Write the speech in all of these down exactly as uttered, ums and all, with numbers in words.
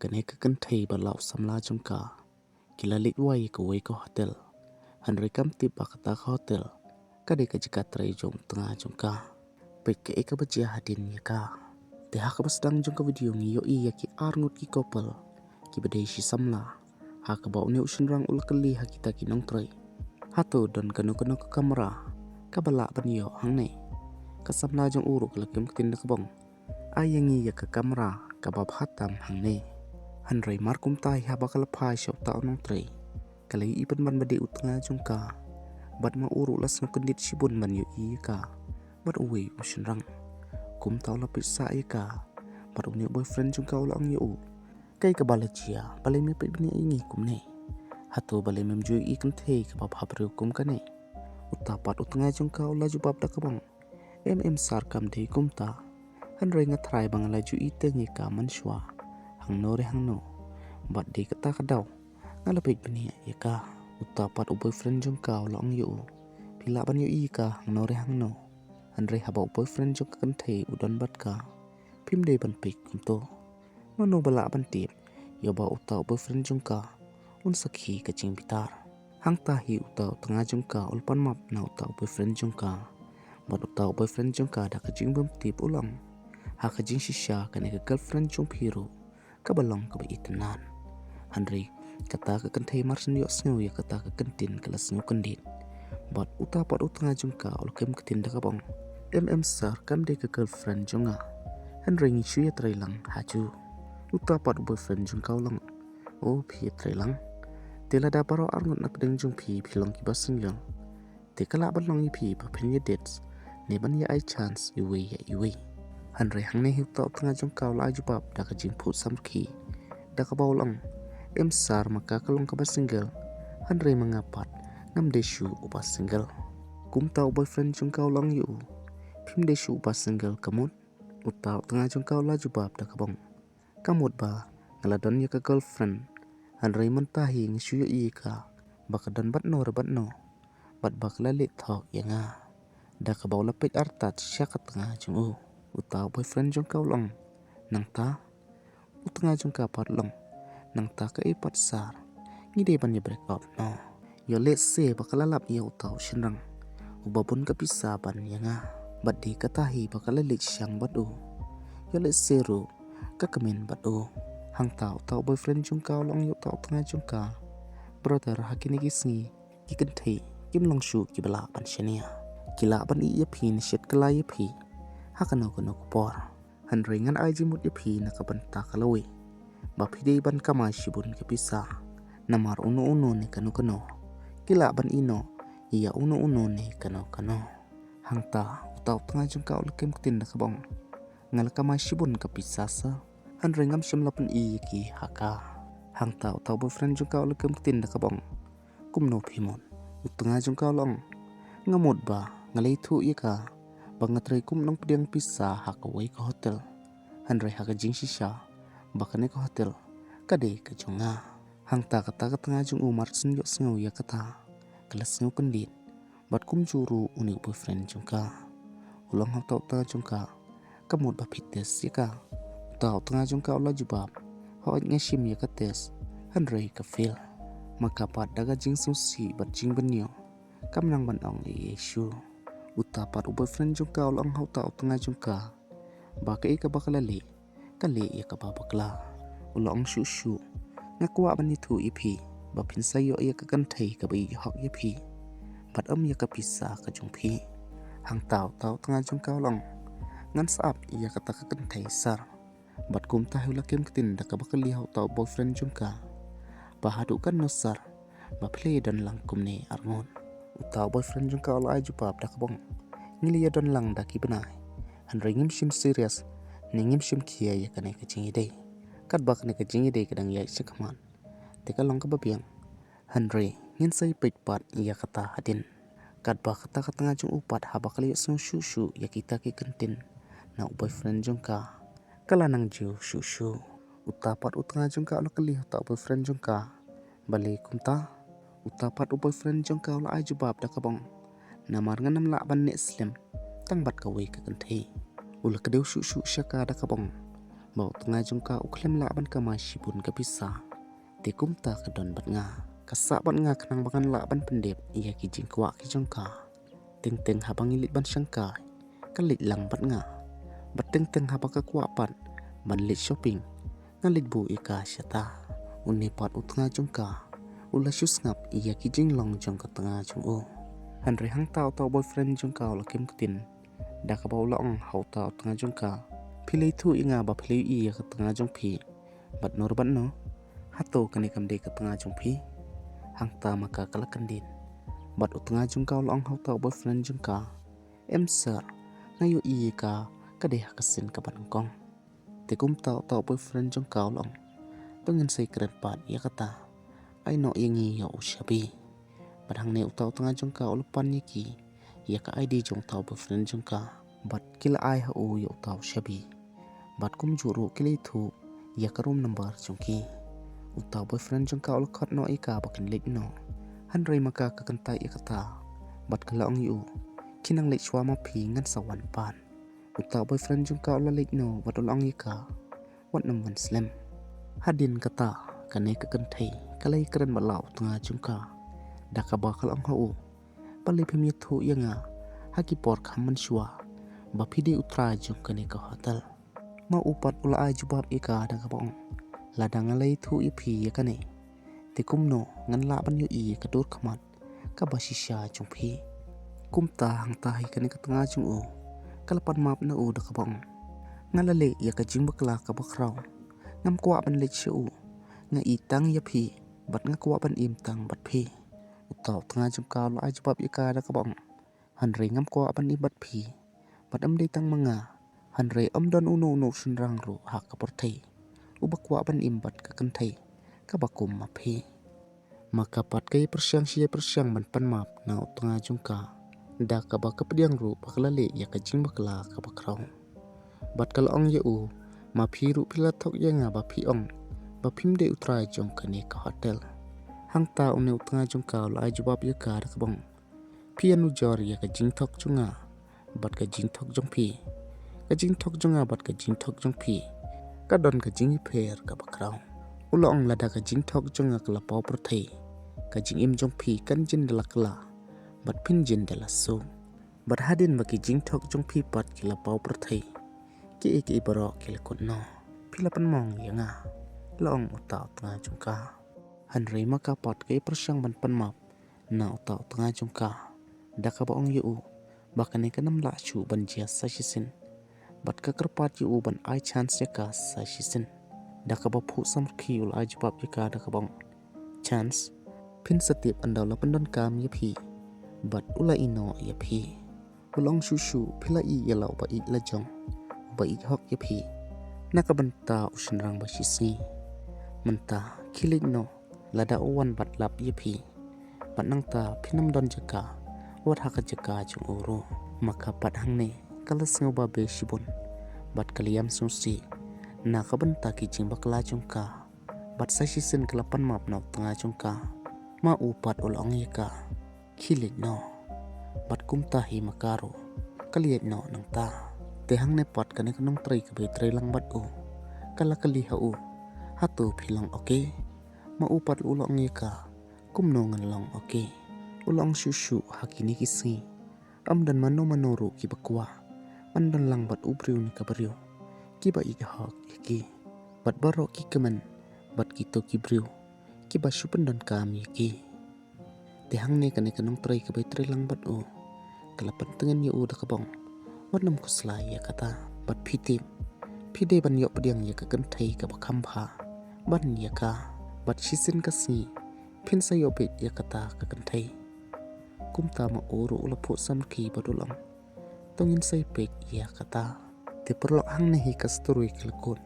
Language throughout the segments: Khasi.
kane ka kynthei bad la u samla jong ka ki la leit wai ïa kawei ka hotel. Hynrei kam tip ba kata ka hotel ka dei ka jaka trei jong u tnga jong ka. Peit kaei kaba jia hadien ïa ka. Te ha kaba sdang jong ka video ngi ïohi ïa ki arngut ki couple kiba dei shi samla, ha kaba une u shynrang u la kylli ha kita ki nongtrei, hato don kano kano ka kamra kaba lah ban ïoh hangne? Ka samla jong u ruh ka la kem ktien da kaba ong, ai ïa ngi ïa ka kamra kaba bha tam hangne. Hynrei mar kumta hi haba ka la phai sha uta u nongtrei, ka la ïohi pynban ba dei u tnga jong ka, bad ma u ruh la sngewkyndit shibun ban ïohi ïa ka bad uwei u shynrang. Kumta u la peit sah ïa ka bad une u boyfriend jong ka u la ong ïa u, kaei kaba la jia, balei me peit bniah ïa ngi kumne? Hato balei mem ju ïohi kynthei kaba bhabriew kum kane? Uta pat u tnga jong ka u la jubab da kaba ong, em em sir, kam dei kumta. Hynrei nga tharai ba nga la ju ïohi teng ïa ka mynshuwa, hangno re hangno. Bad dei kata ka daw nga la peit bniah ïa ka. Uta pat u boyfriend jong ka u la ong ïa u, phi lah ban ïohi ïa ka hangno re hangno. Hynrei haba u boyfriend jong ka kynthei u don bad ka, phim dei ban peit kumto. Mano ba lah ban tip ïa ba uta u boyfriend jong ka un sakhi ka jingbitar? Hangta hi uta u tnga jong ka u la pan map na uta u boyfriend jong ka. Bad uta u boyfriend jong ka da ka jingbymtip u la ong, ha ka jingshisha kane ka girlfriend jong phi ruh kaba long kaba itynnad. Hynrei kata ka kynthei mar shen ïohsngew ïa kata ka kyntien ka la sngewkyndit. Bad uta pat u tnga jong ka u la kem ktien da kaba ong, em em sir, kam dei ka girlfriend jong nga. Hynrei ngi shu ïatrei lang ha ju. Uta pat u boyfriend jong ka u la ong, o phi ïatrei lang? Te lada baroh arngut na pdeng jong phi phi long kiba single, te ka lah ban long ïa phi ba phin ïa date ne ban ïa ai chance iwei ïa iwei. Hynrei hangne hi uta u tnga jong ka u la ai jubab da ka jingphuh samrkhie da kaba u la ong, em sir, ma ka ka long kaba single, hynrei ma nga pat ngam dei shuh uba single. Kumta u boyfriend jong ka u la ong ïa u, phim dei shuh uba single ka mut? Uta u tnga jong ka u la jubab da kaba ong, ka mut ba nga la don ïa ka girlfriend, hynrei mynta hi nga shu ïohi ïa ka ba ka don bad no re bad no, bad ba ka la leit thok ïa nga. Da kaba u la peit artat sha ka tnga jong u. Uta u boyfriend jong ka u la ong, nangta? U tnga jong ka pat u la ong, nangta kaei pat sir, ngi dei ban ïa break up noh. Ïoh lehse ba ka la lap ïa uta u shynrang uba bun ka pisa ban ïa nga, bad dei kata hi ba ka la leit shang bad u. Ïoh lehse ruh ka kmen bad u. Hangta uta u boyfriend jong ka u la ong ïa uta u tnga jong ka, brother, ha kine ki sngi ki kynthei kim long shuh kiba lah ban shaniah. Ki lah ban ïeh ïa phi ne shet kylla ïa phi ha kano kano ka por. Hynrei ngan ai jingmut ïa phi na ka bynta ka lawei ba phi dei ban kamai shibun ka pisa. Namar uno uno ne kano kano ki lah ban ïeh noh ïa uno uno ne kano kano. Hangta uta u tnga jong ka u la kem ktien da kaba ong, nga la kamai shibun ka pisa sir, hynrei ngam shym la pyni ïa ki ha ka. Hangta uta u boyfriend jong ka u la kem ktien da kaba ong, kumno phi mut? U tnga jong ka u la ong, nga mut ba nga la ïathuh ïa ka ba nga trei kum nongpdiang pisa ha kawei ka hotel, hynrei ha ka jingshisha ba kane ka hotel ka dei ka jong nga. Hangta kata ka tnga jong u mar shen ïohsngew ïa kata ka la sngewkyndit. Bad kumjuh ruh une u boyfriend jong ka u la ong ha uta u tnga jong ka, ka mut ba phi test ïa ka? Uta u tnga jong ka u la jubab, hooid nga shim ïa ka test, hynrei ka fail. Ma ka pat da ka jingsngewsih bad jingbynñiew kam nang ban ong ei ei shuh. Uta pat u boyfriend jong ka u la ong ha uta u tnga jong ka ba kaei kaba ka la leh ka leh ïa kaba bakla. U la ong, shuh shuh, nga kwah ban ïathuh ïa phi ba phin sa ïoh ïa ka kynthei kaba ïeit hok ïa phi bad ym ïa ka pisa ka jong phi. Hangta uta u tnga jong ka u la ong, ngan sa ap ïa kata ka kynthei sir. Bad kumta hi u la kem ktien da kaba kylli ha uta u boyfriend jong ka ba haduh katno sir ba phi la ïa don lang kumne arngut? Uta u boyfriend jong ka u la ai jubab da kaba ong, ngi la ïa don lang da ki bnai, hynrei ngim shym serious ne ngim shym khia ïa kane ka jingïadei. Katba kane ka jingïadei ka dang ïaid shakhmat te ka long kaba biang, hynrei ngin sa ïa peit pat ïa kata hadien. Katba kata ka tnga jong u pat haba ka la ïohsngew shuh shuh ïa kita ki kyntien na u boyfriend jong ka, ka la nang jew shuh shuh. Uta pat u tnga jong ka u la kylli ha uta u boyfriend jong ka, balei kumta? Uta pat u boyfriend jong ka u la ai jubab da kaba ong, namar ngan ym lah ban neh slem tang bad kawei ka kynthei. U la kdew shuh shuh sha ka da kaba ong, ba u tnga jong ka u khlem lah ban kamai shibun ka pisa. Te kumta ka don bad nga, ka sah bad nga khnang ba ngan lah ban pyndep ïa ki jingkwah ki jong ka. Teng teng haba ngi leit ban shangkai, ka leit lang bad nga. Bad teng teng haba ka kwah pat ban leit shopping, nga leit buh ïa ka shata. Une pat u tnga jong ka u la shu sngap ïa ki jinglong jong ka tnga jong u. Hynrei hangta uta u boyfriend jong ka u la kem ktien da kaba u la ong ha uta u tnga jong ka, phi la ïathuh ïa nga ba phi la ïohi ïa ka tnga jong phi. Bad no re bad no, hato kane kam dei ka tnga jong phi? Hangta ma ka ka la kyndit. Bad u tnga jong ka u la ong ha uta u boyfriend jong ka, em sir, nga ïohi ïa ka, ka dei ha ka sien kaba nyngkong. Te kumta uta u boyfriend jong ka u la ong, to ngin sa ïakren pat ïa kata. Ai noh ïa ngi ïa u shabi. Bad hangne uta u tnga jong ka u la pan ïa ki ïa ka I D jong uta u boyfriend jong ka. Bad ki la ai ha u ïa uta u shabi. Bad kumjuh ruh ki la ïathuh ïa ka room number jong ki. Uta u boyfriend jong ka u la khot noh ïa ka ba kin leit noh. Hynrei ma ka ka kyntait ïa kata. Bad ka la ong ïa u, khie nang leit shuwa ma phi, ngan sa wan pat. Uta u boyfriend jong ka u la leit noh bad u la ong ïa ka, wat nym wan slem. Hadien kata, kane ka kynthei ka la ïakren bad la u tnga jong ka da kaba ka la ong ha u, balei phim ïathuh ïa nga ha ki por kham mynshuwa ba phi dei u trai jong kane ka hotel? Ma u pat u la ai jubab ïa ka da kaba ong, lada nga la ïathuh ïa phi ïa kane, te kumno ngan lah ban ïohi ïa ka dur khmat kaba shisha jong phi? Kumta hangta hi kane ka tnga jong u ka la pan map na u da kaba ong, nga la leh ïa ka jingbakla kaba khraw. Ngam kwah ban leit sha u. Nga ïeit tang ïa phi bad nga kwah ban im tang bad phi. Uta u tnga jong ka u la ai jubab ïa ka da kaba ong, hynrei ngam kwah ban im bad phi. Bad ym dei tang ma nga, hynrei ym don uno uno u shynrang ruh ha ka pyrthei uba kwah ban im bad ka kynthei kaba kum ma phi. Ma ka pat ka ïa pyrshang shi ïa pyrshang ban pan map na u tnga jong ka da kaba ka pdiang ruh ba ka la leh ïa ka jingbakla kaba khraw. Bad ka la ong ïa u, ma phi ruh phi la thok ïa nga ba phi ong ba phim dei u trai jong kane ka hotel. Hangta une u tnga jong ka u la ai jubab ïa ka da kaba ong, phi ïanujor ïa ka jingthok jong nga bad ka jingthok jong phi. Ka jingthok jong nga bad ka jingthok jong phi ka don ka jingïapher kaba khraw. U la ong, lada ka jingthok jong nga ka la paw pyrthei, ka jingim jong phi kan jin da la kylla bad phin jin da la suk. Bad hadien ba ki jingthok jong phi pat ki la paw pyrthei, kiei kiei baroh ki la kut noh. Phi la pynmong ïa nga, la ong uta u tnga jong ka. Hynrei ma ka pat ka ïa pyrshang ban pan map na uta u tnga jong ka da kaba ong ïa u ba kane kan ym lah shuh ban jia sa shisien. Bad ka kyrpad ïa u ban ai chance ïa ka sa shisien. Da kaba phuh samrkhie u la ai jubab ïa ka da kaba ong, chance? Phin sa tip ynda u la pyndonkam ïa phi bad u la ïehnoh ïa phi. U la ong, shuh shuh, phi la ïeh ïa la uba ïeit la jong, uba ïeit hok ïa phi na ka bynta u shynrang ba shisngi. Mynta khie leit noh, lada u wan bad lap ïa phi, bad nangta phin ym don jaka wat ha ka jaka jong u ruh. Ma ka pat hangne ka la sngewbabe shibun bad ka la ïam sngewsih na ka bynta ki jingbakla jong ka. Bad sa shisien ka la pan map na u tnga jong ka. Ma u pat u la ong ïa ka, khie leit noh. Bad kumta hi ma ka ruh ka la ïaid noh nangta. Te hangne pat kane ka nongtrei kaba ïatrei lang bad u ka la kylli ha u, hato phi long okay? Ma u pat u la ong ïa ka, kumno ngan long okay? U la ong, shuh shuh, ha kine ki sngi ym don mano mano ruh kiba kwah ban don lang bad u briew ne ka briew kiba ïeit hok ïa ki. Bad baroh ki kmen bad kito ki briew kiba shu pyndonkam ïa ki. Te hangne kane ka nongtrei kaba ïatrei lang bad u ka la pyntngen ïa u da kaba ong, wat nym khuslai ïa kata. Bad phi tip, phi dei ban ïoh pdiang ïa ka kynthei kaba kham bha ban ïa ka. Bad shisien ka sngi phin sa ïoh beit ïa kata ka kynthei. Kumta ma u ruh u la phuh samrkhie bad u la ong, to ngin sa ïa peit ïa kata. Te paralok, hangne hi ka story ka la kut.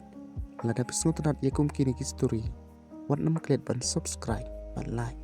Lada phi sngewtynnat ïa kum kine ki story, wat nym klet ban subscribe bad like